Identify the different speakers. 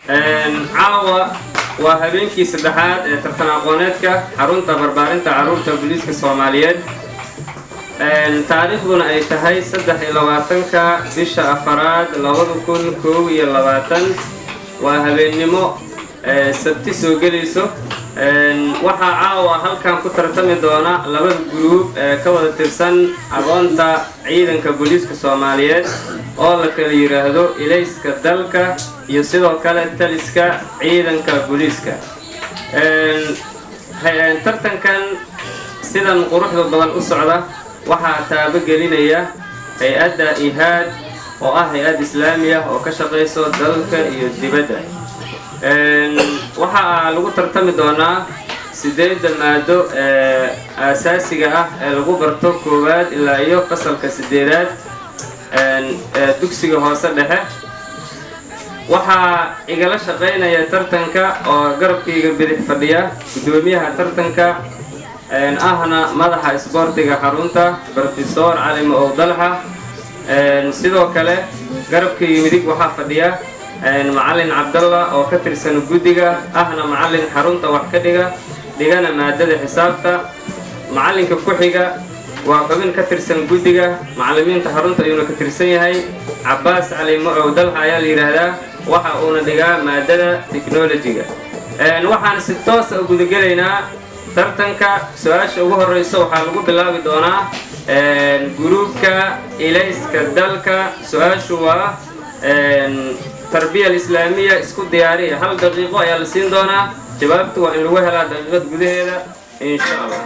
Speaker 1: Caawa waa habeenkii saddexaad ee tartan aqooneedka xarunta barbaarinta carruurta booliiska Soomaaliyeed, taariikhduna ay tahay 23-ka bisha afaraad 2021. Waa habeennimo Sabti soo gelayso. Waxaa caawa halkan ku tartami doona labada group ee ka wada tirsan aqoonta ciidanka booliiska Soomaaliyeed, oo la kala yidhaahdo Ilayska Dalka iyo sidoo kale Taliska Ciidanka Booliiska. Tartankan sidan quruxda badan u socda waxaa taabagelinaya hay-adda IHAD, oo ah hay-ad islaami ah oo ka shaqayso dalka iyo dibadda. Waxaa lagu tartami doonaa sideedda maado ee aasaasiga ah ee lagu barto koowaad ilaa iyo fasalka sideedaad ee dugsiga hoose dhexe. Waxaa igala shaqaynaya tartanka oo garabkayga bidix fadhiya guddoomiyaha tartanka, ahna madaxa isboortiga xarunta, Professor Cali Ma-ow Dalxa. Sidoo kale garabkayga midig waxaa fadhiya Macalin Cabdalla oo ka tirsan guddiga, ahna macalin xarunta wax ka dhiga, dhigana maadada xisaabta. Macalinka ku xiga waa xubin ka tirsan guddiga macallimiinta xarunta ayuuna ka tirsan yahay. Cabaas Cali Macow Dalxa ayaa la yidhaahdaa, waxa uuna dhigaa maadada technology-ga. Waxaan si toosa u gudagelaynaa tartanka. Su-aasha ugu horeysa waxaa lagu bilaabi doonaa group-ka Ilayska Dalka. Su-aashu waa tarbiya alislaamiya. Isku diyaariya, hal daqiiqo ayaa la siin doonaa. Jawaabtu waa in lagu helaa daqiiqad gudaheeda, insha Allah.